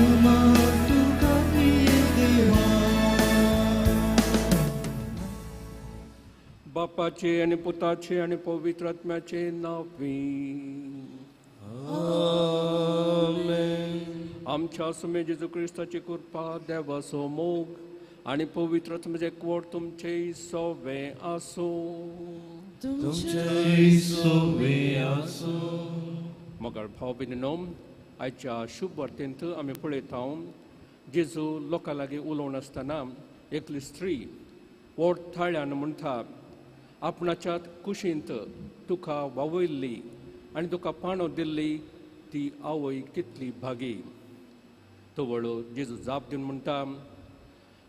महिमा तुका देवा. बापाचे आनी पुताचे आनी पवित्र आत्म्याचे नांवी. आमच्या सुमे जेजू क्रिस्ताची कृपा, देवाचो मोग आनी पवित्र आत्म्याचें एकवट तुमचे सोवे आसूं. तुमचे सोवे आसूं. मगर भाव भयणीनो, आयच्या शुभ वार्तेंत आमी पळयता जेजू लोकां लागीं उलोवन आसतना एकली स्त्री व्हड थाळ्यान म्हणटा, आपणाच्या कुशींत तुका वावयल्ली आनी तुका पाणो दिल्ली ती आवय कितली भागी. तवळ जेजू जाप दिवन म्हणटा,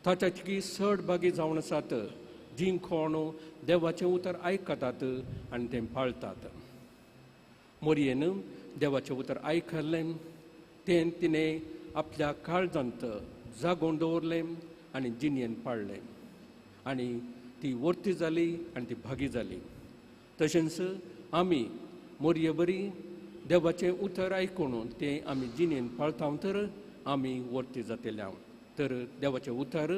ताच्या की चड भागी जावन आसात जीं कोण देवाचें उतर आयकतात आनी तें पाळतात. मोरयेन देवाचें उतर आयकलें, तें तिणें आपल्या काळजांत जागोवन दवरलें आनी जिणेन पाळ्ळें आनी ती वर्ती जाली आनी ती भागी जाली. तशेंच आमी मोरये बरी देवाचें उतर आयकून तें आमी जिणेन पाळता तर आमी वर्ती जातले. तर देवाचें उतर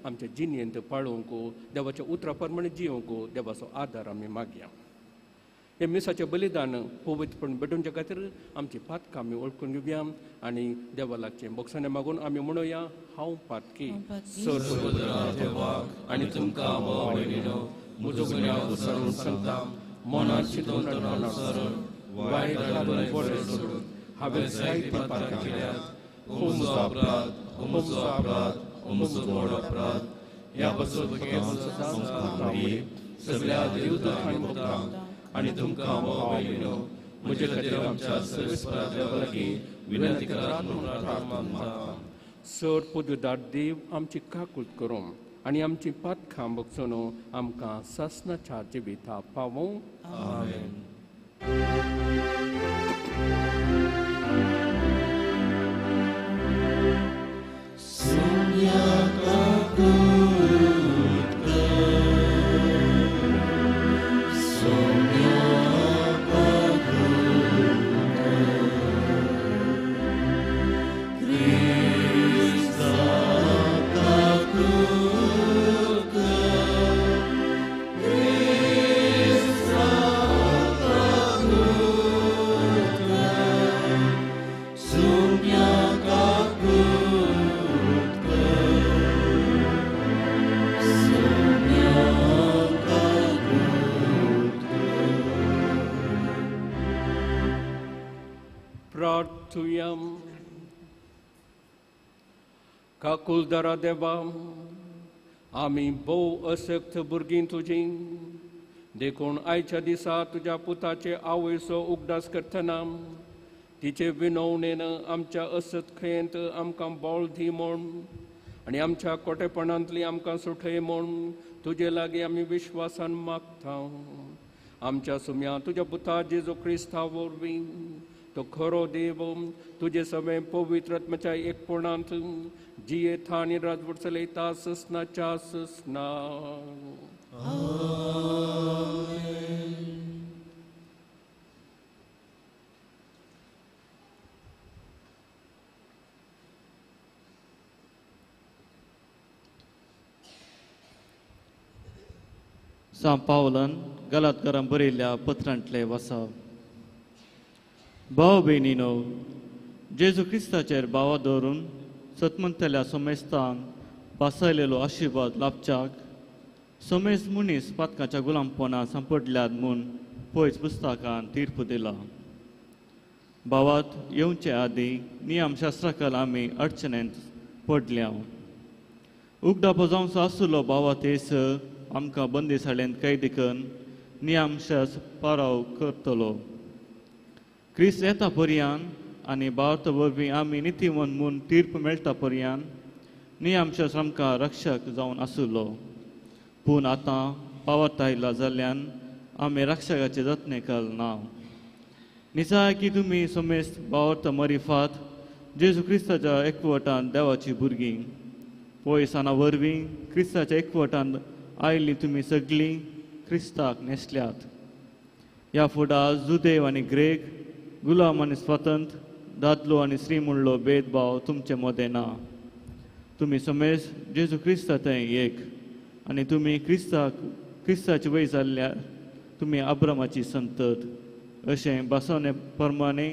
आमच्या जिणेंत पाळोवंक, देवाच्या उतरा प्रमाणे जियोवंक देवाचो आदार आमी मागया. हें मिसाचें बलिदान पवित्रपण भेटोवच्या खातीर आमची पातकां आमी वळखून घेवया आनी देवा लागचें बोगसाणें मागून आमी म्हणुया, हांव पातकी देवाक आनी तुमकां म्हजो गुन्यांव विसरून सांगता, मनात चिंतून वायट सोडून हांवें जायतीं पातकां केल्यात. हो म्हजो अपराध, हो म्हजो अपराध, हो म्हजो व्हड अपराध. ह्या पासून सगळ्या देवदूत आनी भक्तांक आनी तुमकां भाव म्हजे खातीर आमच्या सर्वेस्परा देवा लागीं विनंती करात म्हणून प्रार्थना मागता. सर पदवीदार देव आमची काकूत करूं आनी आमची पातकां भोगसून आमकां सासणाच्या जिविता पावूं. आमेन. काकुलदारा देवा, आमी भोव अशक्त भुरगीं तुजी, देखून आयच्या दिसा तुज्या पुताचे आवयचो उगडास करतना तिचे विनवणेन आमच्या असत्खेंत आमकां बळ दी म्हूण आनी आमच्या कोटेपणांतली आमकां सुठय म्हूण तुजे लागीं आमी विश्वासान मागता. आमच्या सुम्या तुज्या पुता जेजू क्रिस्ता वरवीं तो खरो देव तुजे सगळें पवित्र आत्म्याच्या एकपणांत जियेता आनी राजवट चलयता ससनाच्या ससना. सांत पावलान गलातकारां बरयल्ल्या पत्रांतले वाचप. भाव भयणीनो, जेजू क्रिस्ताचेर भावा दवरून सतमंतल्या सोमेस्तांक भासायलेलो आशिर्वाद लाभच्याक सोमेस्त मनीस पातकाच्या गुलामपणां सांपडल्यात म्हूण पयस पुस्तकान तीर्प दिला. भावात येवचे आदीं नियमशास्त्राकाल आमी अडचणेंत पडल्या. उगडापो जावचो आसलो भावात येस आमकां बंदिसाळेंत कैदी करून नियमशास्त्र पाराव करतलो. क्रिस्त येता पर्यान आनी भारता वरवीं आमी नितीवंत म्हूण तीर्प मेळटा पर्यान नियमशास्त्र आमकां रक्षक जावन आसलो. पूण आतां पावत आयला जाल्ल्यान आमी रक्षकाचे जतने ना. निजाय की तुमी समेस्त भावार्थ मरिफात जेजू क्रिस्ताच्या एकवटान देवाची भुरगीं पयसाना वरवीं क्रिस्ताच्या एकवटान आयिल्लीं तुमी सगळीं क्रिस्ताक न्हेसल्यात. ह्या फुडा जुदेव आनी ग्रेक, गुलाम आनी स्वतंत्र, दादलो आनी स्त्री म्हणलो भेदभाव तुमचे मदें ना. तुमी समेज जेजू क्रिस्ता थंय एक आनी तुमी क्रिस्ताचे वय जाल्ल्या तुमी अब्रामाची संतत अशें बसवणे प्रमाणे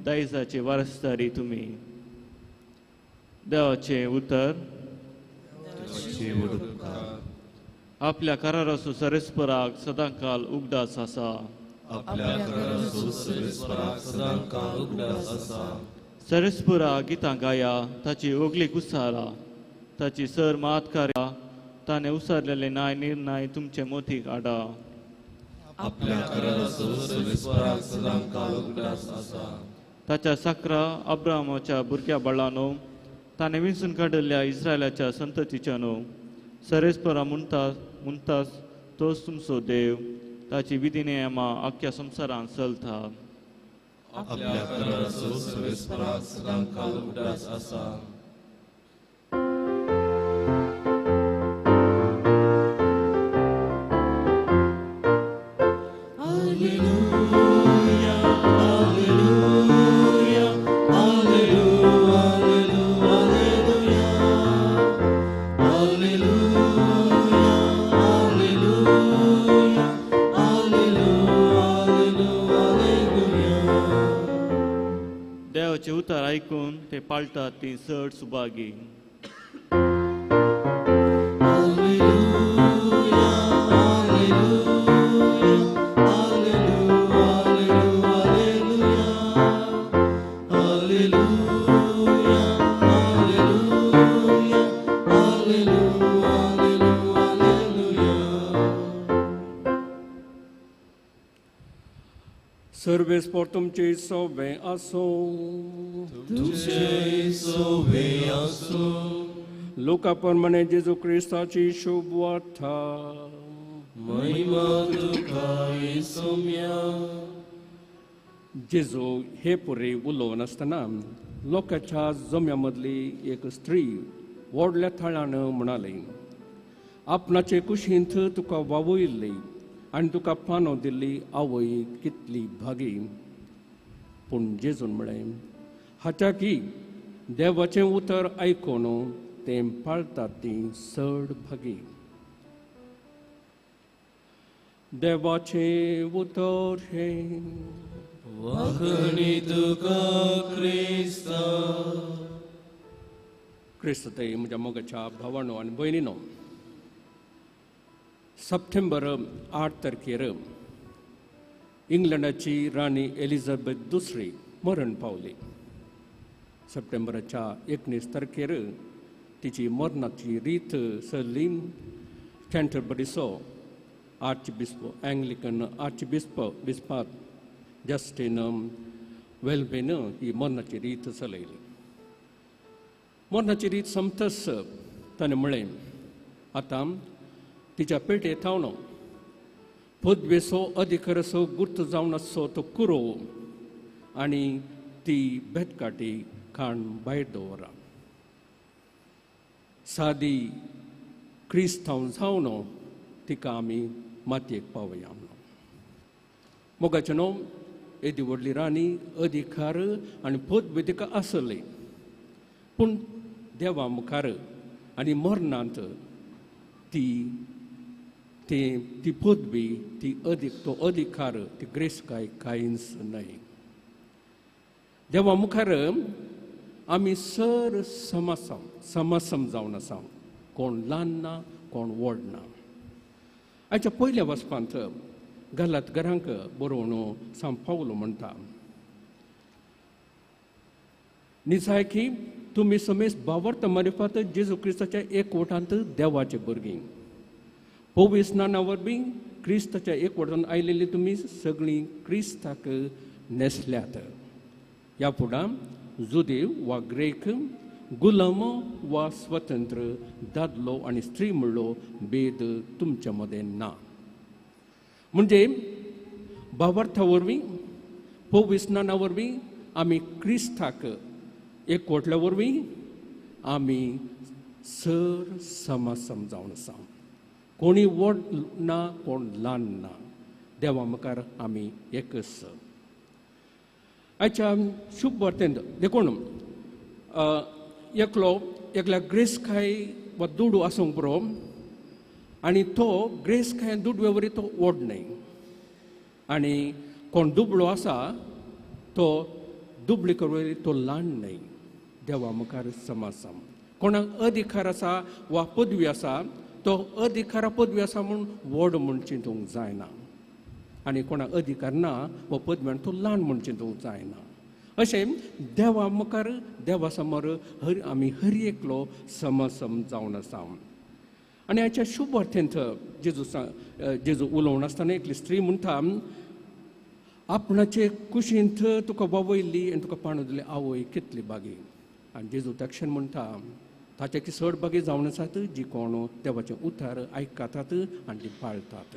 दायजाचे वारसदारी तुमी. देवाचें उतर. आपल्या कराराचो सरेस्पराक सदांकाल उगडास आसा. सरेस्परा गितां गाया, ताची ओगली कुसारा, ताची सर मात कार्या, ताणें उसारलेले नाय निर्णय तुमचे मोतीक आडा. ताच्या साकरा अब्रामाच्या भुरग्या बाळानो, ताणें विंचून काडिल्ल्या इस्रायलाच्या संततीच्या न्हू. सरेस्परा म्हणटास तोच तुमचो देव, ताची विधी नियमां आख्ख्या संवसारांत चलता. उतर आयकून ते पाळटात ती चड सुभागी. सर्वेस por तुमचे सोबे आसूं. तुमचे सोबे आसूं. लुका प्रमाणे जेजू क्रिस्ताची शुभ वार्ता. महिमा तुका येसुम्या. जेजू हे पुरे उलोवन आसतना लोकांच्या जम्या मदली एक स्त्री व्हडल्या थळान म्हणाली, आपणाचे कुशींत तुका वावयल्ली आनी तुका पानो दिल्ली आवय कितली भागी. पूण जेजून म्हळें, हाच्या की देवाचें उतर आयकून तें पाळतात तीं चड भागी. देवाचें उतर हें. वाखणी तुका क्रिस्ता. क्रिस्त ते म्हज्या मोगाच्या भावानो आनी भयणीनो, सप्टेंबर 8 तारखेर इंग्लंडाची राणी एलिझाबेथ दुसरी मरण पावली. सप्टेंबराच्या 19 तारखेर तिची मरणाची रीत सरली. कॅन्टरबरीचो आर्चबिस्प, अँग्लिकन आर्चबिस्प बिस्पात जस्टीन वेल्बेन ही मरणाची रीत चलयली. मरणाची रीत सोंपतच ताणें म्हळें, आतां तिच्या पेटे थावन पदवेचो अधिकाराचो गुर्त जावन आसचो तो कुरोव आनी ती बेतकाटी खाण भायर दवरा. सादी क्रिस्तांव जावन तिका आमी मातयेक पावया म्हणून. मोगाचें न्हू, येदी व्हडली राणी, अधिकार आनी पदवी तिका आसली, पूण देवा मुखार आनी मरणांत ती ती पदवी, ती अधिक तो अधिकार, ती ग्रेसकाय कांयच न्हय. देवा मुखार आमी सर समासम जावन आसा, कोण ल्हान ना कोण व्हड ना. आयच्या पयल्या वचपांत गलात घरांक बरोवन सांग पावलो म्हणटा, निजायकी तुमी समेज बावर्त मारिफात जेजू क्रिस्ताच्या एकवटांत देवाचे भुरगीं. पवित्र स्नाना वरवीं क्रिस्ताच्या एकवटान आयलेली तुमी सगळीं क्रिस्ताक न्हेसल्यात. ह्या फुडां जुदेव वा ग्रेक, गुलाम वा स्वतंत्र, दादलो आनी स्त्री म्हणलो भेद तुमच्या मदें ना. म्हणजे भावार्था वरवीं, पवित्र स्नाना वरवीं आमी क्रिस्ताक एकवटल्या वरवीं आमी सर समासम जावन आसा. कोणी व्हड ना कोण ल्हान ना, देवा मुखार आमी एकच. आयच्या शुभ वार्तेंत देखून एकलो एकल्या ग्रेसकाय वा दुडू आसूंक पुरो आनी तो ग्रेसकाय दुडवे वरी तो व्हड न्हय आनी कोण दुबळो आसा तो दुबळी वरी तो ल्हान न्हय. देवा मुखार समासम कोणाक अधिकार आसा वा पदवी आसा तो अधिकारा पदवी आसा म्हूण व्हड म्हूण चिंतूंक जायना आनी कोणाक अधिकार ना वा पदवी आनी तो ल्हान म्हूण चिंतूंक जायना. अशें देवा मुखार देवा समोर हर आमी हर एकलो समसम जावन आसा. आनी हाच्या शुभ अर्थेंत जेजू जेजू उलोवन आसतना एकली स्त्री म्हणटा आपणाचे कुशींत तुका वावयल्ली आनी तुका पाणू दिली आवय कितली बागी. आनी जेजू तक्षण म्हणटा ताचे की चड बागी जावन आसात जी कोण देवाचें उतार आयकतात आनी ती पाळतात.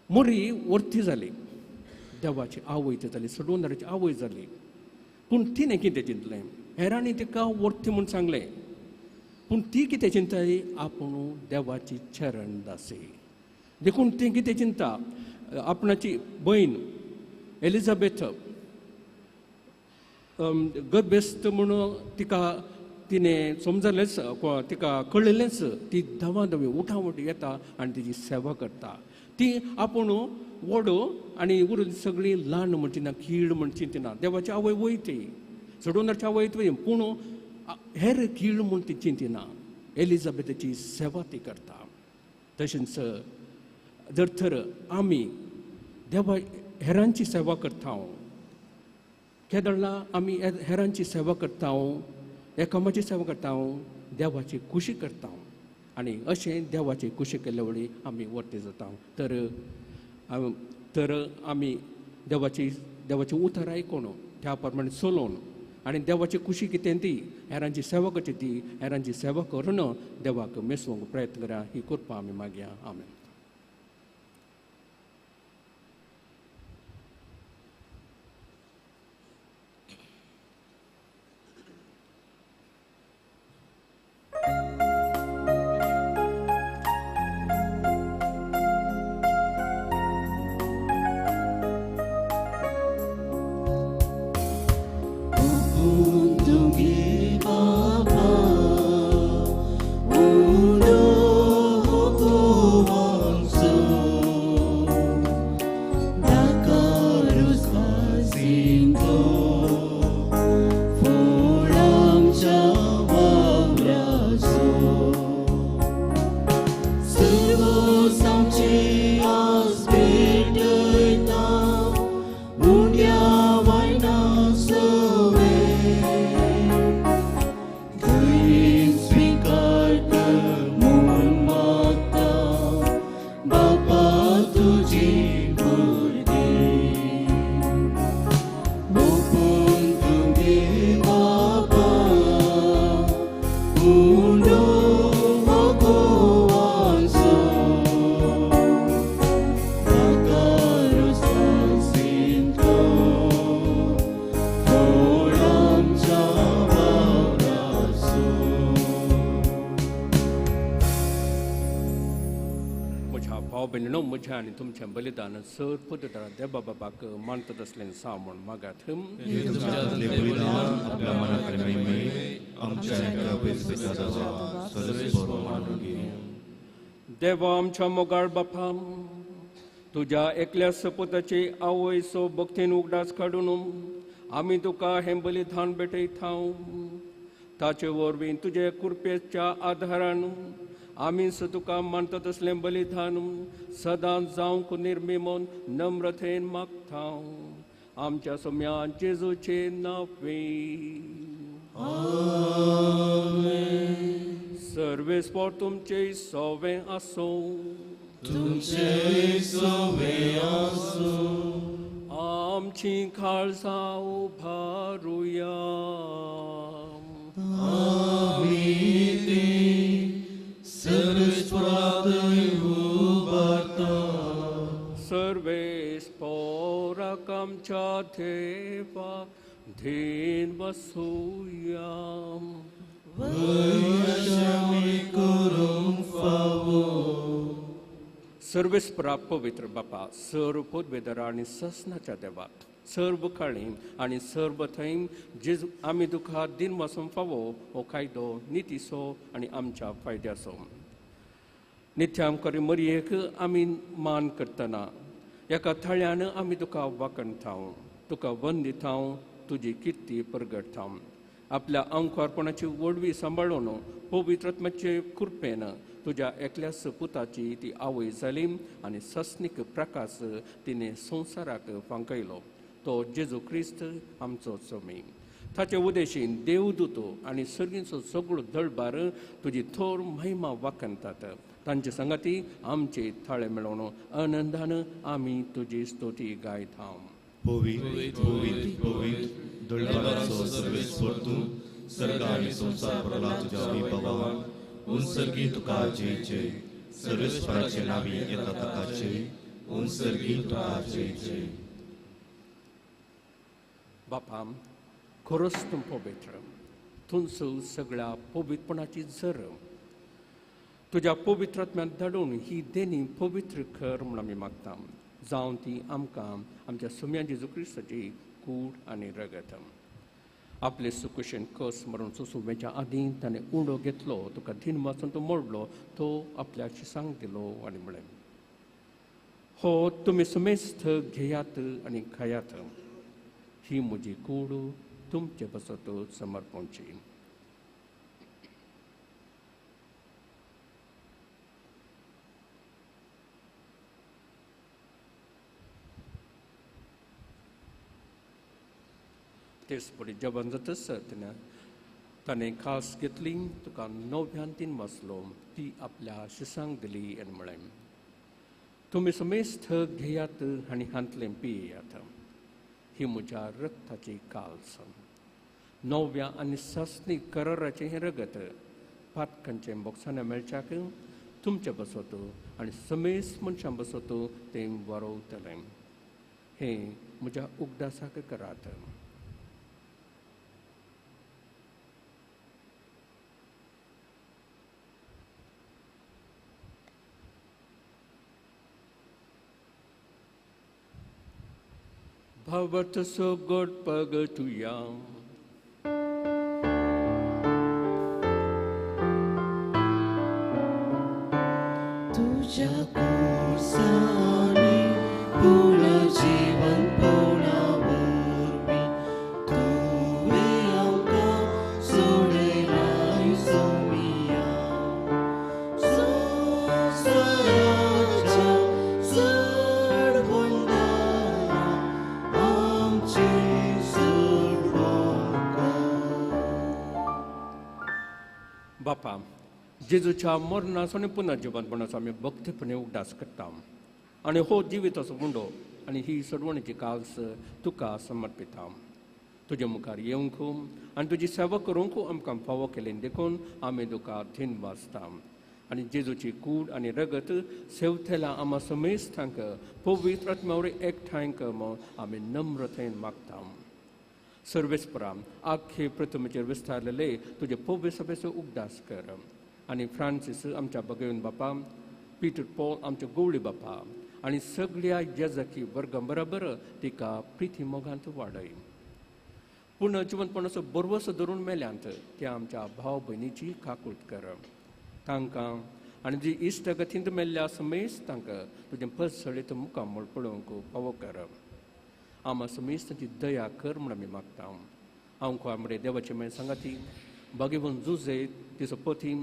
मोरी वर्ती जाली देवाची आवय ती जाली सडवणाराची आवय जाली पूण तिणें कितें चिंतलें हेरांनी तिका वर्ती म्हूण सांगलें पूण ती कितें चिंताय आपूण देवाची चरण दासी. देखून ती कितें चिंता आपणाची भयण एलिझाबेथ गर्भेस्त म्हूण तिका तिणें समजलेंच तिका कळिल्लेंच ती धांवा धांवी उठावटी येता आनी तिची सेवा करता. ती आपूण व्हड आनी उरून सगळीं ल्हान म्हण चिंतना कीड म्हण चिंतना देवाची आवय वय ती चडोवनाची आवय ती पूण हेर कीड म्हूण ती चिंतना एलिझाबेथाची सेवा ती करता. तशेंच जर तर आमी देवा हेरांची सेवा करता केदळा आमी हेरांची सेवा करता एकामाची सेवा करता देवाची खुशी करता आनी अशें देवाची खुशी केल्ले वरी आमी वर्ते जाता. तर तर आमी देवाची देवाची उतर आयकून त्या प्रमाणे चलोवन आनी देवाची खुशी कितें ती हेरांची सेवा करची ती हेरांची सेवा करून देवाक मेसोवंक प्रयत्न करा ही कृपा आमी मागया. आमेन. म्हज्या आनी तुमचें बलिदान सर पद्दतान देवा बाबाक मानतात असलें सा म्हूण मागात. देवा आमच्या मोगाळ बापा तुज्या एकल्या सपुताची आवय सो भक्तीन उगडास काडून आमी तुका हें बलिदान भेटयता. ताचे वरवीं तुजे कृपेच्या आधारान आमी स तुका मानतात असलें बलिदान सदां जावंक निर्मिमोन नम्रतेन मागता. आमच्या सोम्या जेजूचे नांवे सर्वेस्पोर तुमचे सोवें आसूं तुमचे सोवें आसूं. आमची काळजां उबारुया आमी ती सर्वेस्पोराक आमच्या देवाक धीन बसुया. सर्वेस्परा पवित्र बापा सर पदवेदरा आनी ससनाच्या देवाक सर्व काळी आनी सर्व थंय जेजू आमी तुका दिन वासूंक फावो हो कायदो नितीचो आनी आमच्या फायद्याचो. नित्यामकारी मरयेक आमी मान करतना एका थळ्यान आमी तुका वाखणता, तुका वंदिता, तुजी किर्ती परगटता. आपल्या अंकुरपणाची वडवी सांबाळून पवित्र आत्म्याचे कृपेन तुज्या एकल्याच पुताची ती आवय जाली आनी सस्नीक प्रकाश तिणें संवसाराक फांकयलो, तो जेजू क्रिस्त आमचो स्वामी. ताचे उदेशीन देवदूत आनी सर्गींचो सगळो दळबार तुजी थोर महिमा वाखणतात. तांचे संगाती आमचे थाळे मेळोवन आनंदान आमी तुजी स्तुती गायता. पवित्र पवित्र पवित्र दळबाराचो सर्वेस्पर तूं, सर्ग आनी संवसार भरला तुज्या वैभवान. उंसर्गी तुका जय जय, सर्वेस्पराचे नांवी येता ताका जय, उंसर्गी तुका जय जय. बापा, खरोच तूं पवित्र, तुमचो सगळ्या पवित्रपणाची झर. तुज्या पवित्र आत्म्याक धाडून ही देणी पवित्र कर म्हूण आमी मागता, जावन ती आमकां आमच्या सुम्या जेजू क्रिस्ताची कूड आनी रगत. आपले सुकुशेन कस मरून सोसुव्याच्या आदीं ताणें उडो घेतलो, तुका धीन वाचून तो मोडलो, तो आपल्या शिसांक दिलो आनी म्हळें, हो तुमी सुमेस्त घेयात आनी खायात, ही म्हजी कूड तुमचे पासत समर्पणची. तेच पळय जेवण जातच ताणें खास घेतली, तुका नव्यान तीन वाचलो, ती आपल्या शिसांक दिली आनी म्हळें, तुमी समेस्त घेयात आनी हांतलें पियात, ही म्हज्या रक्ताची काल्स, नव्या आनी सासणी कराराचें हें रगत पातकांचें बोक्साना मेळच्याक तुमचे बसत आनी समेस्त मनशां बसत तें वरोवतलें. हें म्हज्या उगडासाक करात. भवत सो गोड पगटुया. तुझ्या कुर्साने पुनर्जीवन पणावरवी तुवें आमकां सोडयलाय सोमिया. संवसाराच्या सोडवणदारा आमची सोडवण कर. बापा, जेजूच्या मरणाचो आनी पुनर्जिवनपणाचो आमी भक्तीपणे उगडास करता आनी हो जिविताचो मुंडो आनी ही सोडवणीची काल्स तुका समर्पिता. तुजे मुखार येवंक आनी तुजी सेवा करूंक आमकां फावो केली देखून आमी तुका धीन वाचता. आनी जेजूची कूड आनी रगत सेवथेला आमा समेस्तांक पवित्र आत्म्या वरवीं एकठांय कर म्हूण आमी नम्रतेन मागता. सर्वेस्परा, आख्खे प्रथमेचेर विस्तारलेले तुजे पवित्र सभेचो उगडास कर आनी फ्रांसीस आमच्या बगेवन बापा, पीटर पॉल आमच्या गोवळी बापा आनी सगळ्या जेजकी वर्गां बरोबर तिका प्रिती मोगांत वाडय. पूण जिवनपणाचो बरवसो धरून मेल्यांत त्या आमच्या भाव भयणीची काकूट कर. तांकां आनी जी इश्टगतींत मेल्ल्या समेस्त तांकां तुजें पसळीत मुखामळ पळोवंक फावो कर. आमा समेस्त तांची दया कर म्हूण आमी मागता. हांव आमरे देवाचे मेळ सांगाती बागेवन जुजे तिचो पती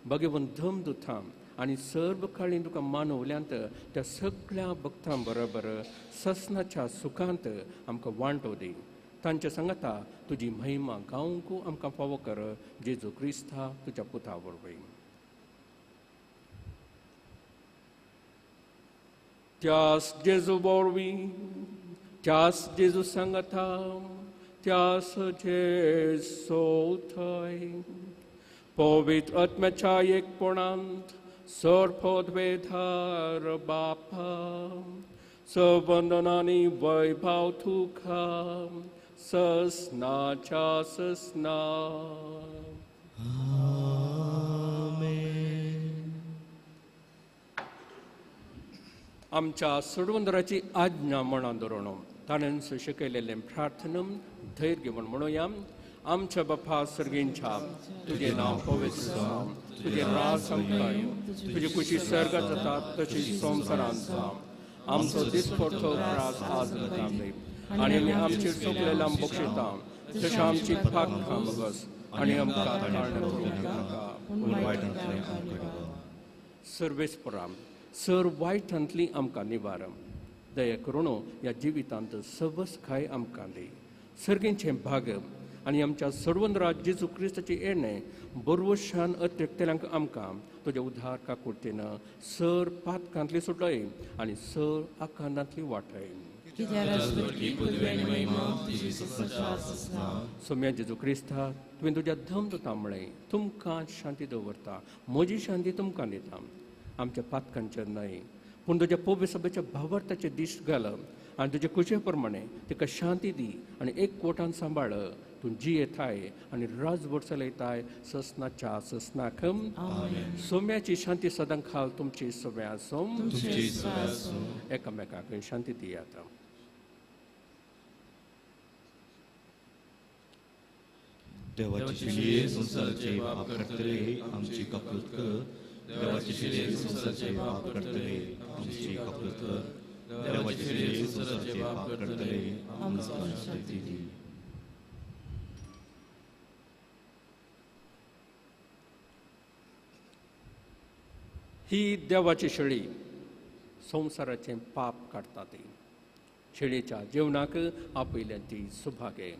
बागेवन धम दुथां आनी सर्व काळीन तुका मानवल्यांत त्या सगळ्या भक्तां बरोबर ससनाच्या सुखांत आमकां वांटो दी. तांच्या सांगाता तुजी महिमा गावंक आमकां फावो कर, जेजू क्रिस्ता तुज्या पुता वरवीं. त्यास जेजू वरवीं, त्यास जेजू सांगाता, त्यास जेजू थंय पवित्र आत्म्याच्या एकपणांत सर्वोद्वेधार बापा, सवंदनानी वैभव तुका ससनाच्या ससना. आमच्या सोडवंदराची आज्ञा मनां धरून ताणें शिकयलेलें प्रार्थना धैर्य घेवन म्हणुया. आमच्या बापा सर्गींच्या, तुजें नांव पवित्र जावं, तुजें राज आमकां येवं, तुजी खुशी सर्गात जाता तशी संवसारांत जावं. आमचो दिसपडतो त्रास आज आमकां दी आनी आमी आमचेर चुकलेल्या बक्षिता तशें आमची पाकां बस आनी आमकां ताळणें नाका. सर्वेस्पराम सर वायटांतली आमकां निवार, दया करून ह्या जिवितांत सवस खाय आमकां दी. सर्गींचें भाग आनी आमच्या सर्वंद्रा जेजू क्रिस्ताचें येणें बरवशान अतिरिक्तल्यांक आमकां तुज्या उद्धार काकुळटेन सर पातकांतली सुटय आनी सर आकांतांतली वाटय. सोम्या जेजू क्रिस्ता, तुवें तुज्या धम दिता म्हळें, तुमकां शांती दवरता, म्हजी शांती तुमकां दिता. आमच्या पातकांचेर न्हय पूण तुज्या पवित्र सभेच्या भावार्थाचे दीस घाल आनी तुजे खुशे प्रमाणे तिका शांती दी आनी एक कोटान सांबाळ. तूं जियेताय आनी राजवट चलयताय ससनाच्या ससनाक. सोम्याची शांती सदां खाल तुमची सगळ्या आसूं. एकामेकाक शांती दियात. देवाची शिले संवसाराचे पाप काडटले आमची कपलत कर. देवाची शिले संवसाराचे पाप काडटले आमची कपलत कर. देवाची शिले संवसाराचे पाप काडटले आमकां शांती दी. ही देवाची शेळी संवसाराचें पाप काडटा. ती शेळीच्या जेवणाक आपयल्या ती सुभागे.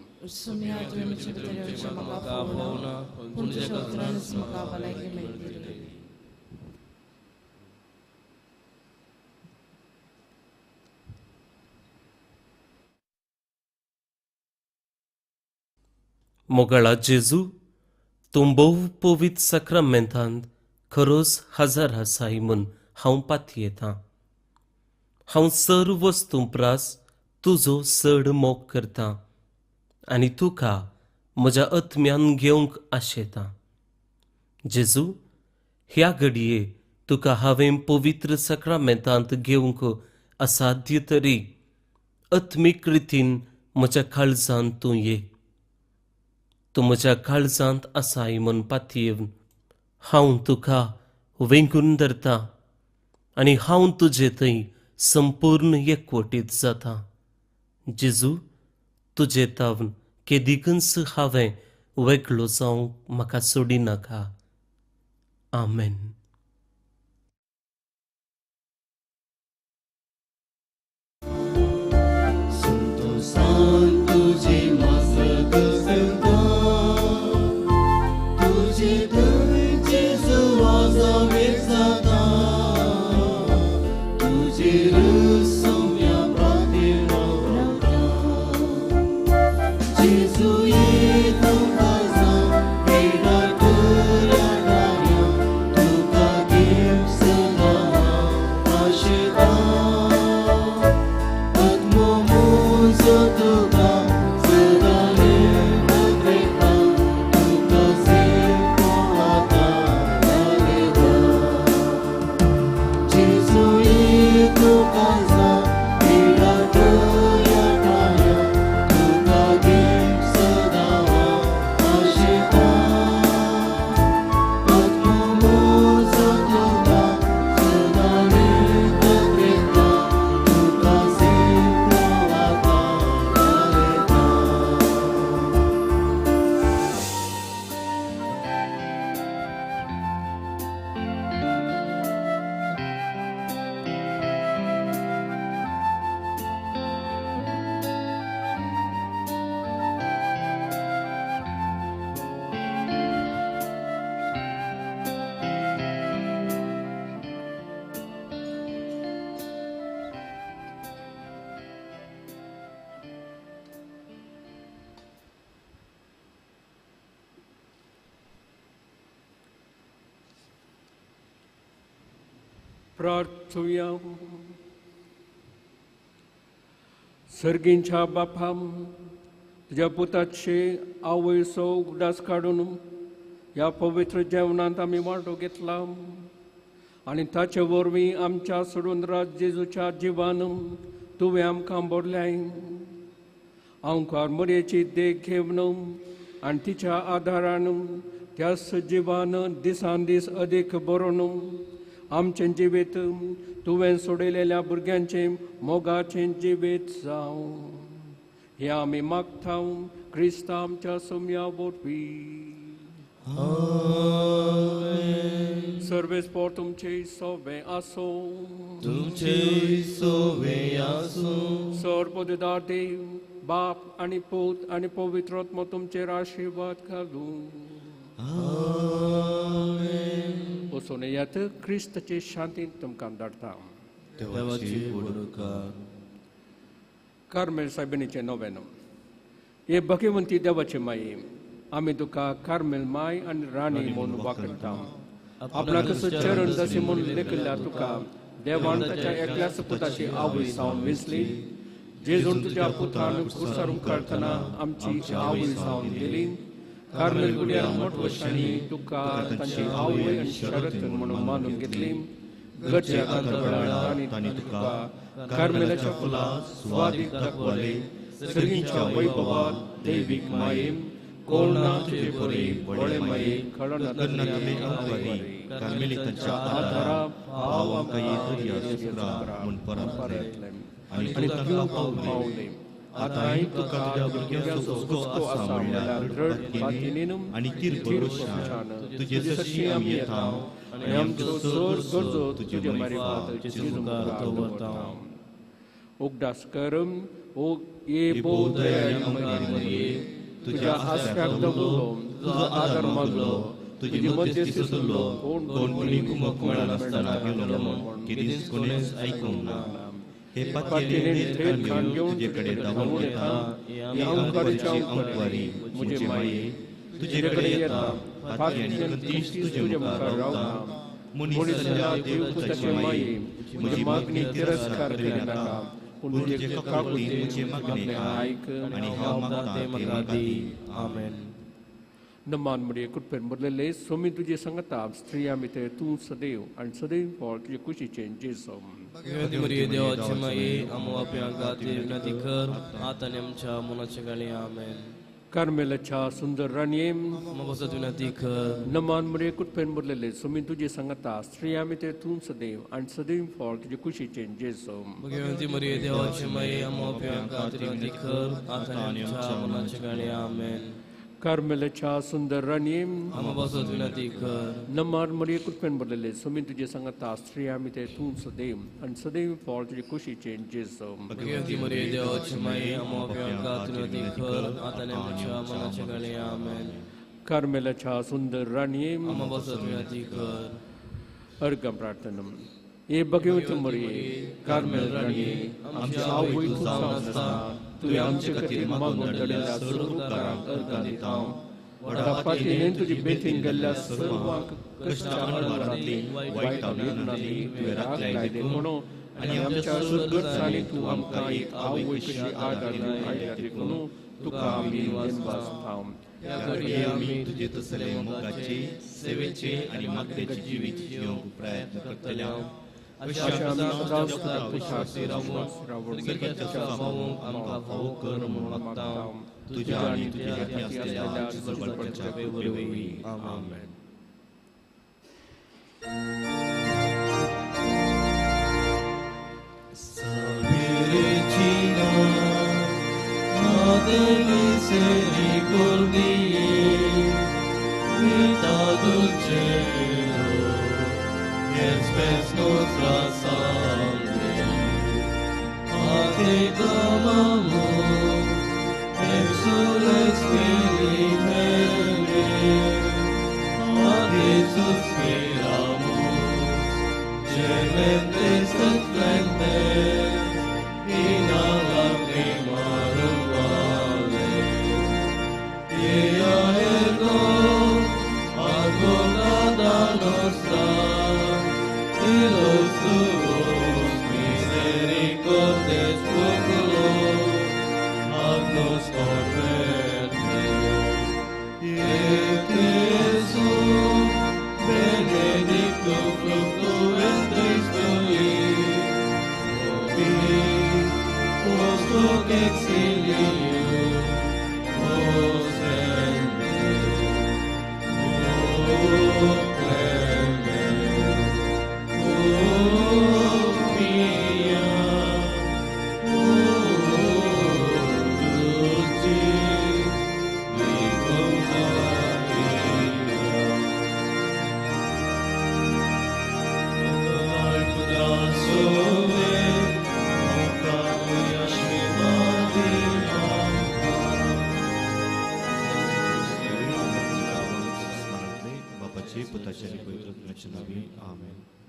मोगाळा जेजू, तूं भोव पवित्र साक्रामेंतांत खरोच हजार आसाय म्हूण हांव पातयेतां. हांव सर्व वस्तूं प्रास तुजो चड मोग करतां आनी तुका म्हज्या आत्म्यान घेवंक आशेतां. जेजू, ह्या घडये तुका हांवें पवित्र साक्रामेंतांत घेवंक असाध्य तरी आत्मीक रितीन म्हज्या काळजांत तूं ये. तूं म्हज्या काळजांत आसाय म्हूण पातयेवन हांव तुका वेंगून धरता आनी हांव तुजे थंय संपूर्ण एकवटीत जाता. जेजू, तुजे तावन केदिकूच हांवें वेगळो जावंक म्हाका सोडिनाका. आमेन. प्रार्थुया. सर्गींच्या बापा, तुज्या पुताचे आवयचो उगडास काडून ह्या पवित्र जेवणांत आमी वांटो घेतला आनी ताचे वरवीं आमच्या सोडून राज जेजूच्या जिवान तुवें आमकां बोरल्याय. आंकार मरयेची देख घेवन आनी तिच्या आदारान त्या सजीवान दिसान दीस अदीक बरोवन आमचें जिवीत तुवें सोडयलेल्या भुरग्यांचें मोगाचें जिवीत जावं. हें आमी मागता क्रिस्ता आमच्या सोम्या वरवीं. सर्वेस्पोर तुमचे सोवे आसूं. तुमचे सोवे आसूं. सर्वपदार देव बाप आनी पूत आनी पवित्र आत्मो तुमचेर आशिर्वाद घालूं. वचून येयात, क्रिस्ताचे शांतीन तुमकां धाडटा. कार्मेल सायबिणीचें नोवेन. हे भगवंती देवाचे माये, आमी तुका कार्मेल माय आनी राणी म्हूण वाखणटा. आपणाक चरण दासी म्हूण लेखिल्ल्या तुका देवान ताच्या एकल्याच पुताची आवय जावन वेंचली. जेजून तुज्या पुतान कुर्सार उमकाळतना आमची आवय जावन दिली. कार्मेल गुड्यार मोटवशांनी तुका तांची आवय आनी शरत म्हणून मानून घेतली. गरजे तांणी तुका कार्मेलाच्या फुलां स्वादीक दाखवले. सर्गींच्या वैभवात दैवीक माये कोण ना तुजे परी व्हडले माये कळनातले अंकवारी कार्मेलितांच्या आधारा पाव आमकां एक सुक्रा म्हूण परतले आनी तांकां पावले. आतांय तुका तुज्या भुरग्यांचो हुस्को आसा म्हणल्यार दृढ बातीन आनी थीर भरोशान तुजे सरशीं आमी येता आनी आमच्यो सर गरजो तुजे मार्फत जेजू मुखार दवरता. उगडास कर ओ ये भोव दयाळी तुज्या आसऱ्याक दवरलो, तुजो आदार मागलो, तुजी मध्यस्थी सोदलो, कोण कोणी कुमक मेळनासतना गेलो म्हूण केदींच कोणेंच आयकूंक ना. हे पातयेन थेट खाण घेवन तुजे कडेन धांवून येता. ही अंकवारीची अंकवारी म्हजे माये तुजे कडेन येता. पातयेन खंतीश तुजे मुखार रावता. मनीस जाल्ल्या देवपुताचे माये म्हजी मागणी तिरस्कार करिनाका, पूण तुजे काकुळटेन म्हजें मागणें आयक आनी हांव मागता तें म्हाका दी. आमेन. नमान मरिये कृपेन भरलेले स्वामी तुजे सांगता. स्त्रियां भितर तूं सदैव आनी सदैव फळ तुजे कुशीचें जेजू. भगवती मरिये देवाची माये, आमकां पाप्यां खातीर विनंती कर आतां आनी आमच्या मरणाच्या काळी. आमेन. कार्मेलाच्या सुंदर राणये म्हाका विनंती कर. नमान मरिये कृपेन भरलेले स्वामी तुजे सांगता. स्त्रियां भितर तूं सदैव आनी सदैव फळ तुजे कुशीचें जेजू. भगवती मरिये देवाची माये, आमकां पाप्यां खातीर विनंती कर आतां आनी आमच्या मरणाच्या काळी. आमेन. कार्मेलाच्या सुंदर राणये आमकां विनंती कर. नमान मरिये कृपेन भरलेले स्वामी तुजे सांगता. स्त्रियां भितर तूं सदैव आनी सदैव फळ तुजे कुशीचें जेजू. भगवती मरिये देवाची माये, आमकां पाप्यां खातीर विनंती कर आतां आनी आमच्या मरणाच्या काळी. आमेन. कार्मेलाच्या सुंदर राणये आमकां विनंती कर. अर्घ प्रार्थना. हे भगवती मरिये कार्मेल राणये, आमची आवय तूं जावन आसता, तुवें आमचे खातीर मागून धाडिल्ल्या सर्व उपकारांक अर्घां दिता. व्हडा पातयेन तुजी बेतीन गेल्ल्या सर्वांक कश्टां अणभवांतली वायट वेदनांतली तुवें राखलाय देखून आनी आमच्या गरजांनी तूं आमकां एक आवय कशी आदार दिवन आयल्या देखून तुका आमी दिनवासता. ह्या घडये आमी तुजे तसले मोगाचे सेवेचे आनी मागण्याचे जिवीत जिवंक प्रयत्न करतले. अशें आमी सदांच तुका विश्वासी रावून सर्गाच्या सुखाक आमकां फावो कर म्हूण मागता. तुज्या आनी तुज्या हातीं आसलेल्या जेजू बाळकाच्या वरवीं. आमेन. Salve Regina, Mater misericordiae, vita dulcedo, et spes nostra salve. A te clamamus, exules filii Hebrae, a te suspiramus, gementes et flentes, in lacrimarum vale. Ea ergo, advocata nostra, illos tuos misericordes oculos, ad nos converte. Et Jesu, benedictus fructus ventris tui, nobis, post hoc exilium, बापाचे, पुताचे आनी पवित्र आत्म्याच्या नांवी, आमेन.